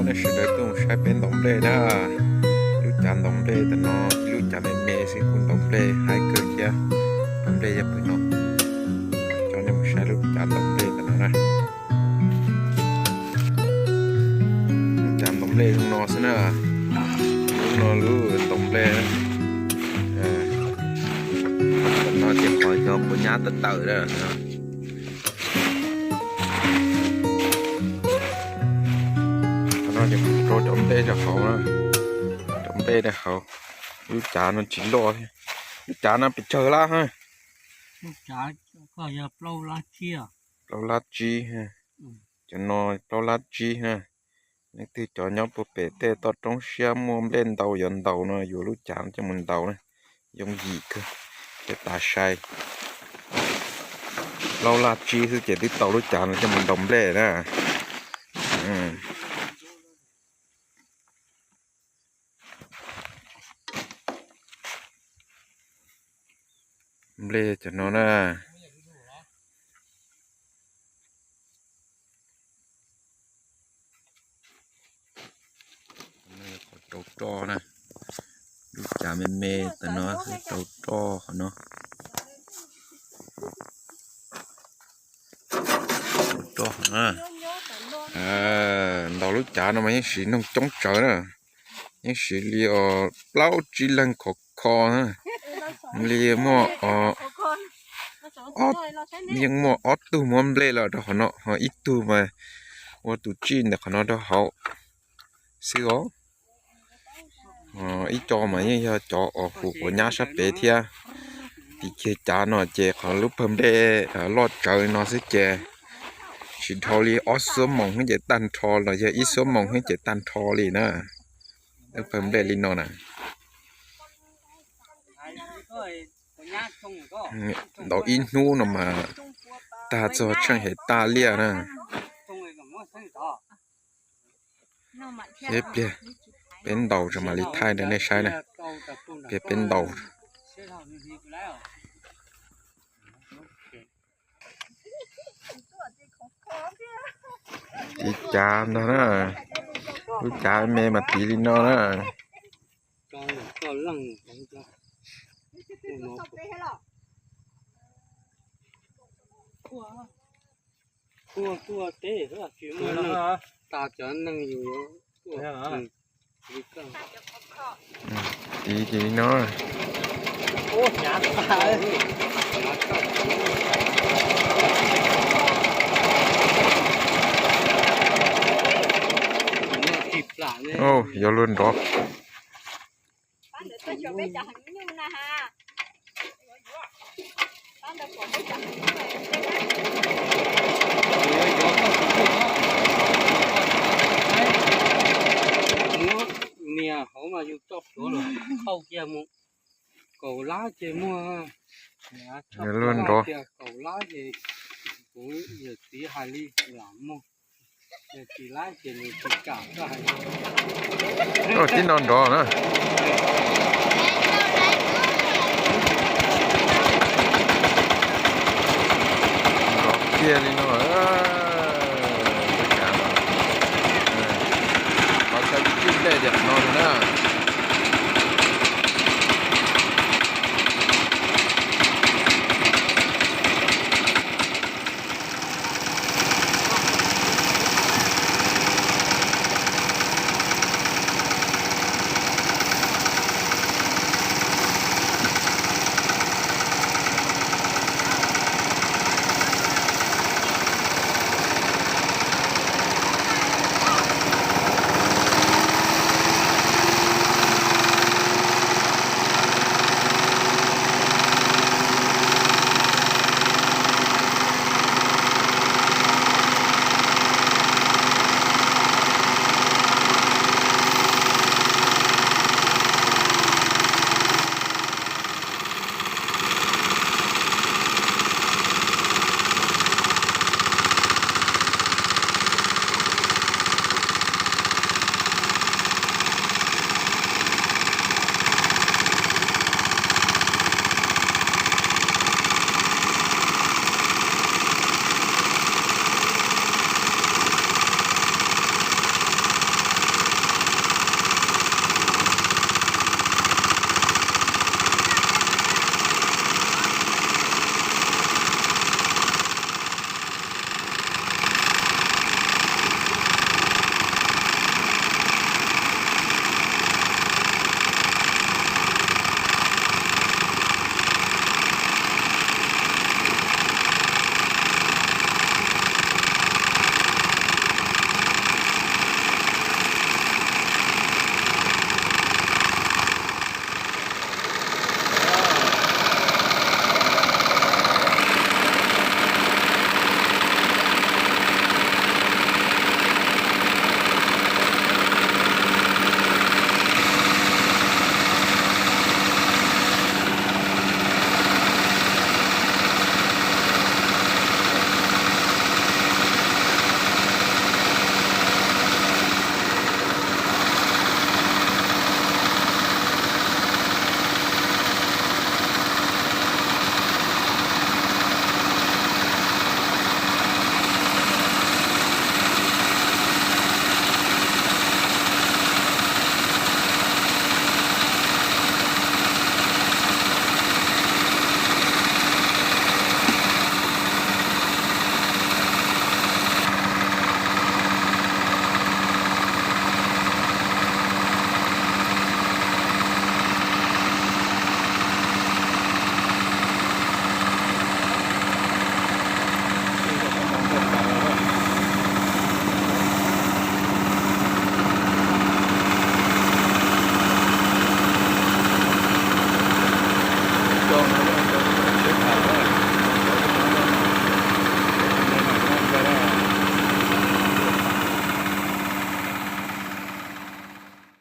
Nej sawv daws tuaj mus saib peb ntaus nplej na. Lub cav ntaus nplej tam no, ib lub cav me me xwb kuj ntaus nplej haib kawg thiab. Ntaus nplej yog pem no. Coj nej mus saib lub cav ntaus nplej tam no na. Lub cav ntaus nplej zoo no xwb na. Lub no lub ntaus nplej. Tam no ces qhov cov quav nyab tawm tawm na. Qhov no ces kuv rau cov nplej rau hauv na. Cov nplej rau hauv. Lub cav no tsis loj thiab. Lub cav no pes tsawg lab ha? Plaub lab tsib. Cov no plaub lab tsib na. Leej twg cov nyob puag pem tej toj roob siab muaj nplej ntaus yuav ntaus no yuav lub cav no coj mus ntaus na. Yooj yim kawg. Peb tas sai plaub lab tsib xwb ces twb tau lub cav no coj mus ntaus nplej na. Nplej cov no na. Qhov rau roj na. Lub cav me me tam no xwb rau roj qhov no. Rau roj qhov no. Ntaus lub cav no mas yeej siv noog coob tsawv na. Yeej siv li os plaub tsib leeg khov kho na. Li muaj, yeej muaj ob tug muab nplej los rau qhov no, ho ib tug mas ua tus tsij ntawm qhov no rau hauv xwb os. Ib co mas yeej yog cov uas hu quav nyab sab pem thiab. Tim kiag cav no ces qhov lub pawg nplej loj tsawv no xwb ces tsis dhau li ob xuab moos xwb ces tag nrho los yog ib xuab moos xwb ces tag nrho li na. Lub pawg nplej li no na. Ntaus ib hnub no mas tag txog tsheej hev tag liaj na. Ib pliag peb ntaus tso mam li thaij rau nej saib na. Ib pliag peb ntaus. Tiv cav ntag na. Lub cav me mas tiv li no na. Tuaj tuaj teb xwb tsis muaj neeg, tas cov neeg yus yuav tuaj. Tiv ces li no. Yuav luag nrov. Nias hauv mas yus tso plhuav los khauj kiag mus. Kaum lab ces muag. Luag nrov. Kaum lab ces kuv yawm txiv hais li lam muag. Yog tsis lab ces nws tsis kam koj hais. Tib no nrov na. Nrov kiag li no. Qhov xav tsis txij nplej tias no na.